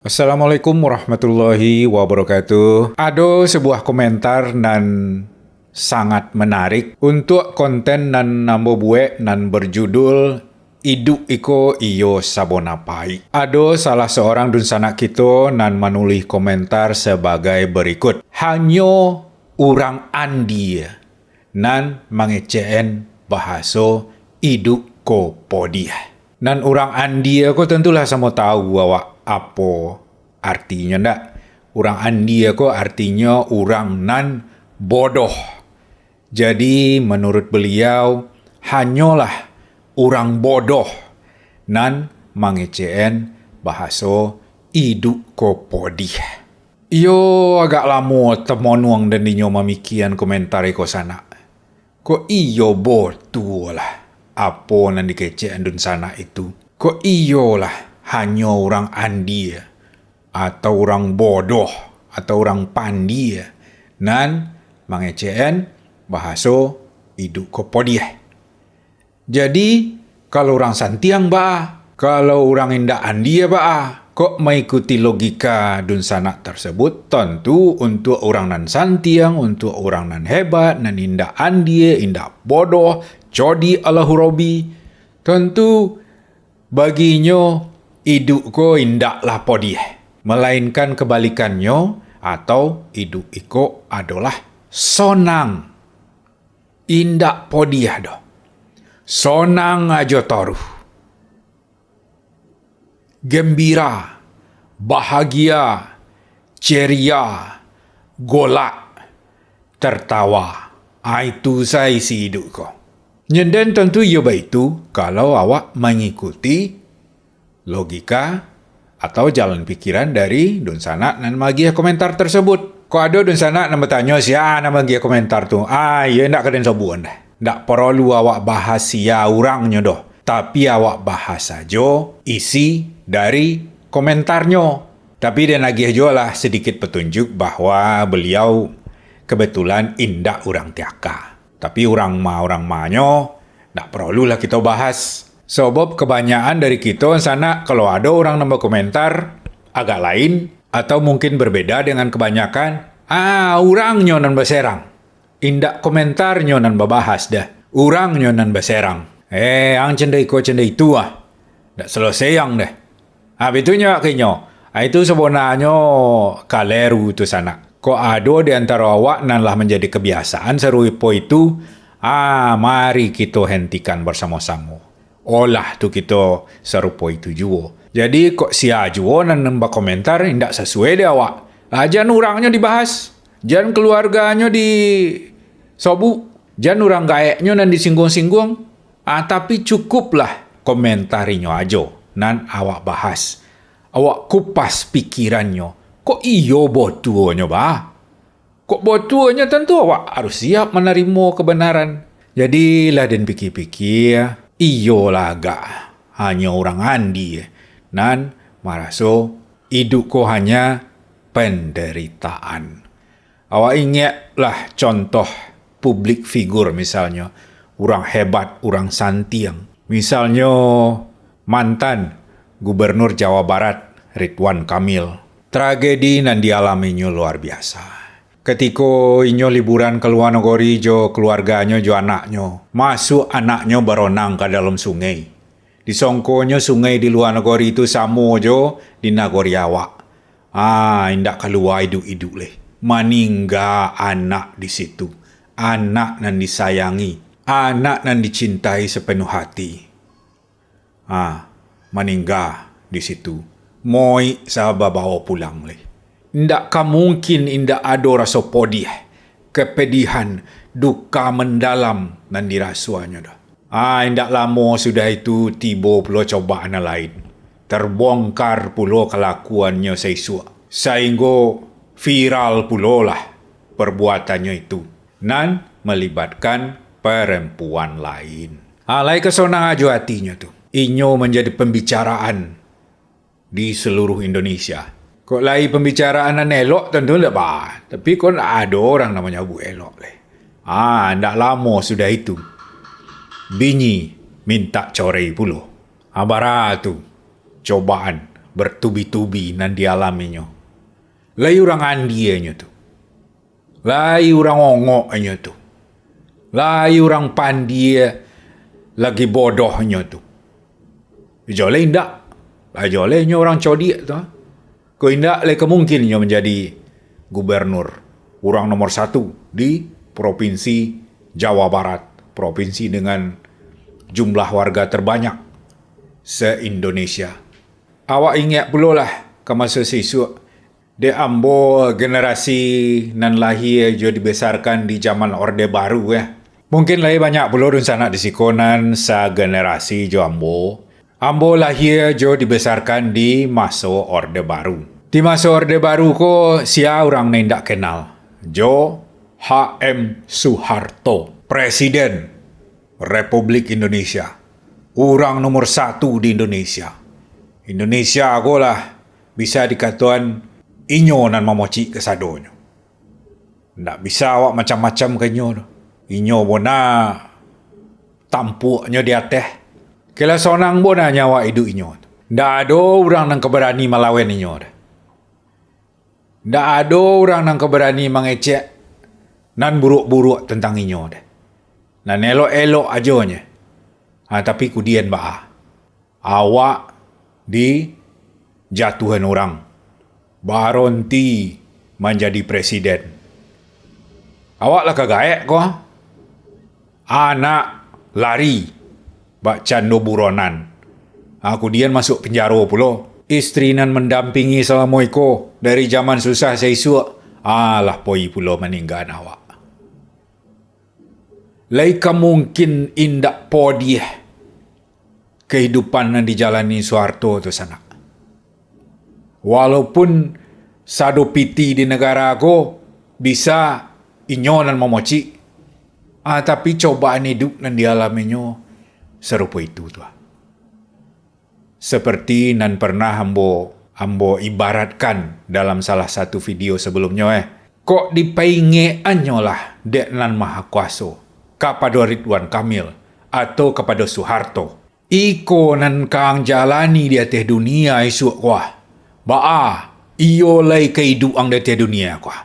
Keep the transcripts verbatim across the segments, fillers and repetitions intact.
Assalamualaikum warahmatullahi wabarakatuh. Ado sebuah komentar nan sangat menarik untuk konten nan ambo buek nan berjudul Iduik Iko Iyo Sabona Paik. Ado salah seorang dunsanak kito nan manulih komentar sebagai berikut, "Hanyo urang andie nan mangecek-en bahaso iduik ko podiah." Nan urang andie ko tantulah samo tahu awak apo artinyo ndak? Urang andie ko artinyo urang nan bodoh. Jadi, menurut beliau, hanyolah urang bodoh nan mangecek-en bahaso iduik ko podiah. Iyo agak lamo tamonuang dan inyo mamikian komentar iko sanak. Kok iyo botualah apo nan dikecek andun sanak itu? Kok iyolah hanyo urang andie, atau urang bodoh, atau urang pandie nan mangecek-en bahaso iduik ko podiah? Jadi, kalau urang santiang baa? Kalau urang indak andie baa? Kok maikuti logika dunsanak tersebut, tantu untuak urang nan santiang, untuak urang nan hebat, nan indak andie, indak bodoh, codiak Allahu Robi, tantu baginyo iduik ko indaklah podiah, malainkan kebalikannyo, atau iduik iko adolah sonang. Indak podiah doh. Sonang ajo taruih. Gembira, bahagia, ceria, golak, tertawa. Ah, itu sa isi iduik ko. Nyenden tantu iyo baitu, kalau awak mangikuti logika atau jalan pikiran dari dunsanak nan magiah komentar tersebut. Kok ado dunsanak nan batanyo, "Sia nan magiah komentar tu?" Ah, iyo indak ka den sobuan dah. Ndak porolu awak bahas sia urangnyo doh, tapi awak bahas sajo isi dari komentarnyo. Tapi den agiah juo lah sedikit petunjuk bahwa beliau kebetulan indak urang Tiaka. Tapi urang ma-urang manyo, ndak porolulah kito bahas. Sabab kabanyakan dari kito sanak, kalau ado urang nan bakomentar agak lain, atau mungkin berbeda dengan kebanyakan, ah, urangnyo nan baserang. Indak komentarnyo nan babahas dah, urangnyo nan baserang. Eh, ang candai ko candai tu ah. Ndak selesai ang dah. Ah, bitunyo awak ka inyo. Ah, itu sabonanyo kaleru tu sanak. Kok ado di antaro awak nan lah manjadi kabiasaan sarupo itu, ah, mari kito hentikan basamo-samo. Olah tu kito sarupo itu juo. Jadi, kok sia juo nan, nan bakomentar indak sasuai di awak. Ah, jan urangnyo dibahas, jan kaluarganyo disobuk, jan urang gaeknyo nan disingguang-singguang. Ah, tapi cukuplah komentarinyo ajo nan awak bahas. Awak kupas pikirannyo. Kok iyo botuonyo, bah? Kok botuonyo, tantu awak harus siap manarimo kabanaran. Jadi, lah den pikia-pikia, iyolah agak hanyo urang andie nan maraso iduik ko hanya panderitaan. Awak ingeklah contoh publik figur, misalnyo, urang hebat, urang santiang. Misalnyo, mantan Gubernur Jawa Barat, Ridwan Kamil. Tragedi nan dialaminyo luar biasa. Katiko inyo liburan ka lua nagori jo kaluarganyo jo anaknyo, masuak anaknyo baronang ka dalam sungai. Disongkonyo sungai di lua nagori tu samo jo di nagori awak. Ah, indak kalua iduik-iduik lai. Maningga anak di situ. Anak nan disayangi. Anak nan dicintai sapenuh hati. Ah, maningga di situ. Moik sa babao pulang lai. Indak ka mungkin indak ado raso podiah, kepedihan, duka mandalam nan dirasoanyo doh. Ah, indak lamo sudah itu tibo pulo cobaan nan lain. Terbongkar pulo kalakuannyo saisuak, sainggo viral pulolah perbuatannyo itu, nan malibatkan perempuan lain. Ah, lai ka sonang ajo atinyo tu. Inyo manjadi pembicaraan di seluruh Indonesia. Kok lai pambicaraan nan elok, tantu ndak ba, tapi kok ndak ado urang nan manyabuik elok lai. Ah, ndak lamo sudah itu, Binyi mintak corai pulo. Ah, bara tu cobaan Bertubi-tubi nan dialaminyo. Lai urang andie nyo tu. Lai urang ongok nyo tu. Lai urang pandie lagi bodoh nyo tu. Joleh indak. Lah joleh nyo urang codiak tu. Ko indak lai ka mungkin nyo manjadi gubernur, urang nomor satu di Provinsi Jawa Barat, provinsi dengan jumlah warga terbanyak se-Indonesia. Awak ingek pulolah ka maso sisuak, dek ambo generasi nan lahia jo dibesarkan di zaman Orde Baru, eh. Mungkin lai banyak pulo dunsanak di siko nan sagenerasi jo ambo. Ambo lahia jo dibesarkan di maso Orde Baru. Di maso Orde Baru ko, sia urang nan indak kenal jo H M Suharto, Presiden Republik Indonesia, urang nomor satu di Indonesia. Indonesia ko lah bisa dikatoan inyo nan mamocik kasadonyo. Ndak bisa awak macam-macam ka inyo tu. Inyo bona tampuaknyo di ateh. Kela sonang bona nyo awak iduik inyo tu. Ndak ado urang nan ka barani malawan inyo tu. Ndak ado urang nan ka barani mangecek nan buruak-buruak tantang inyo tu. Nan elok-elok ajo nyo. Ha, tapi kudian baa. Awak dijatuahan urang, baronti manjadi presiden. Awak lah ka gaek ko, anak lari bak cando buronan. Ha, kudian masuak penjaro pulo. Istri nan mandampingi salamo iko dari jaman susah saisuak, alah poi pulo maninggaan awak. Lai ka mungkin indak podiah kahidupan nan dijalani Suharto tu sanak. Walaupun sado piti di nagara ko bisa inyo nan mamocik, ah, tapi cobaan iduik nan dialaminyo sarupo itu tu ah. Seperti nan pernah ambo, ambo ibaratkan dalam salah satu video sebelumnyo, eh. Kok dipaingekannyo lah dek Nan Maha Kuaso, kapado Ridwan Kamil, atau kapado Suharto. Iko nan ka ang jalani di ateh dunia isuak ko ah. Baa, iyo lai ka iduik ang di ateh dunia ko ah.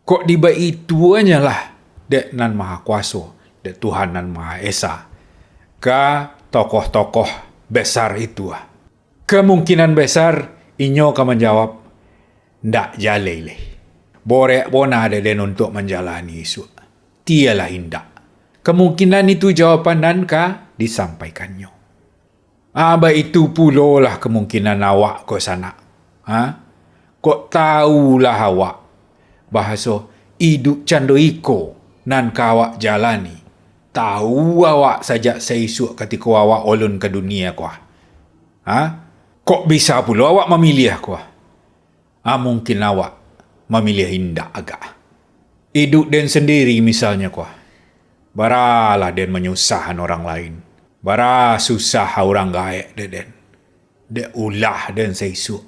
Kok dibaitu aja lah dek Nan Maha Kuaso, dek Tuhan Nan Maha Esa, ka tokoh-tokoh besar itu ah. Kemungkinan besar inyo ka manjawab, ndak jaleh lai. Borek bona dek den untuak manjalani isuak. Tiyalah indak. Kemungkinan itu jawaban nan ka disampaikannyo. Ah, baitu pulolah kemungkinan awak ko sanak. Ha? Kok tawulah awak, bahaso iduik cando iko nan ka awak jalani. Tawu awak sajak saisuak katiko awak olun ka dunia ko ah. Ha? Kok bisa pulo awak mamiliah ko ah? Ah, mungkin awak mamiliah indak agak. Iduik den sandiri misalnyo ko ah. Baralah den manyusahan urang lain. Bara susah urang gaek dek den. Dek ulah den saisuak.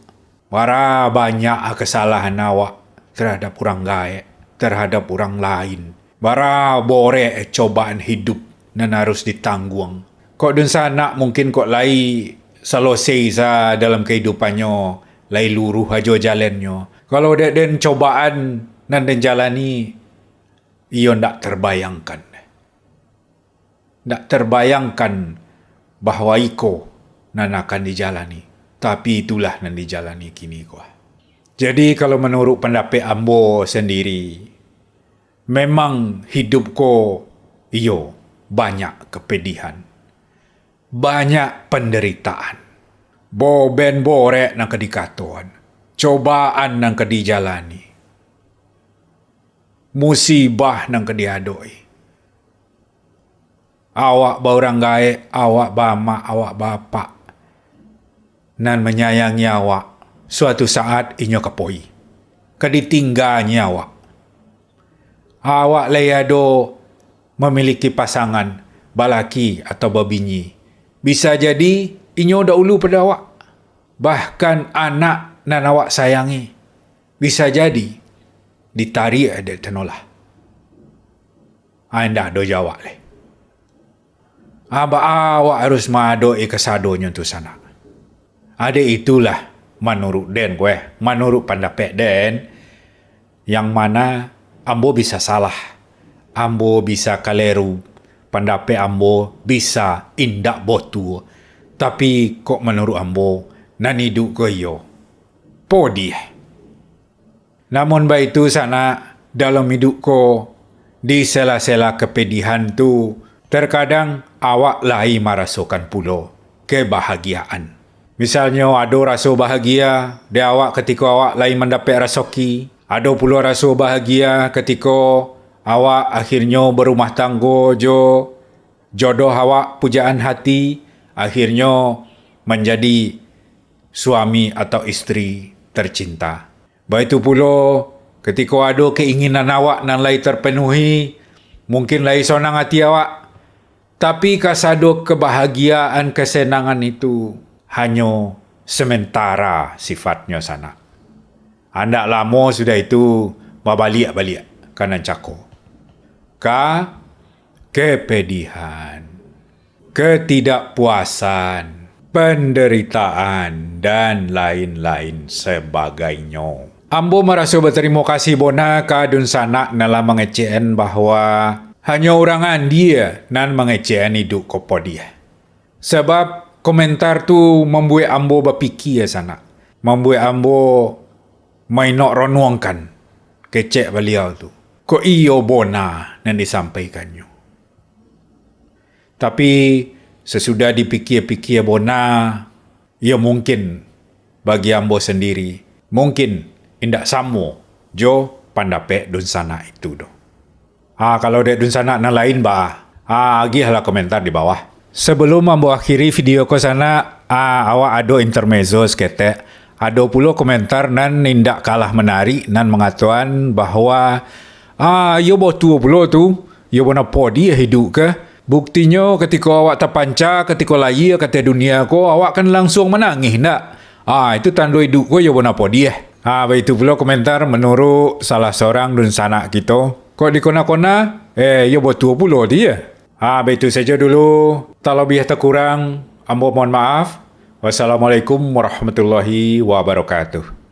Bara banyak kasalahan awak tarhadap urang gaek, tarhadap urang lain. Bara borek cobaan hiduik nan harus ditangguang. Kok dunsanak mungkin kok lai salosai sa dalam kahidupannyo, lai luruih ajo jalannyo. Kalau dek den cobaan nan den jalani, iyo ndak terbayangkan. Ndak terbayangkan bahwa iko nan akan dijalani, tapi itulah nan dijalani kini ko. Jadi, kalau manuruik pandapek ambo sandiri, memang hiduik ko iyo banyak kapedihan, banyak pandaritaan, boben borek nan ka dikatoan, cobaan nan ka dijalani, musibah nan ka diadok-i. Awak baurang gaek, awak baamak, awak baapak nan manyayangi awak, suatu saat inyo ka poi, ka ditingganyo awak. Awak lai ado mamiliki pasangan, balaki atau babini. Bisa jadi inyo dahulu pado awak. Bahkan anak nan awak sayangi, bisa jadi ditariak dek tanolah. Ah, indak ado jawab lai. Ah, baa awak harus maadok-i kasadonyo tu sanak? Ado itulah manurut den ko, eh, manurut pandapek den, yang mana ambo bisa salah, ambo bisa kaleru, pandapek ambo bisa indak botua, tapi kok manurut ambo, nan iduik ko iyo podiah. Namun baitu sanak, dalam iduik ko, di sela-sela kepedihan tu, terkadang awak lai marasokan pulo kebahagiaan. Misalnyo, ado raso bahagia di awak katiko awak lai mandapek rasoki, ado pulo raso bahagia katiko awak akhirnyo barumah tanggo jo jodoh awak pujaan hati, akhirnyo manjadi suami atau istri tercinta. Baitu pulo, katiko ado keinginan awak nan lai terpenuhi, mungkin lai sonang ati awak, tapi kasado kebahagiaan, kesenangan itu hanyo sementara sifatnyo sanak. Andak lamo sudah itu babaliak-baliak ka nan cako. Ka kepedihan, ketidakpuasan, penderitaan, dan lain-lain sebagainyo. Ambo maraso batarimo kasih bona ka dunsanak nan lah mangecekan bahwa hanyo urang andie nan mangecekan iduik ko podiah. Sabab komentar tu mambuek ambo bapikia sanak, mambuek ambo mainok ronuangkan kecek baliau tu. Kok iyo bona nan disampaikannyo? Tapi, sasudah dipikia-pikia bona, iyo mungkin bagi ambo sandiri, mungkin indak samo jo pandapek dunsanak itu doh. Ah, kalau dek dunsanak nan lain, bah, ah, agiahlah komentar di bawah. Sebelum ambo akhiri video ko sanak, ah, awak ado intermezzo saketek. Ado pulo komentar nan indak kalah menarik, nan mangatoan bahwa, ah, iyo botua pulo tu, iyo bona podiah iduik ko. Buktinyo, katiko awak tapanca, katiko lahia ka ateh dunia ko, awak kan langsuang manangih, ndak? Ah, itu tando iduik ko iyo bona podiah. Ah, baitu pulo komentar manurut salah sorang dunsanak kito. Kok dikona-kona, eh, iyo botua pulo tu, yo. Ah, baitu sajo dulu. Talabiah takurang, ambo mohon maaf. Wassalamualaikum warahmatullahi wabarakatuh.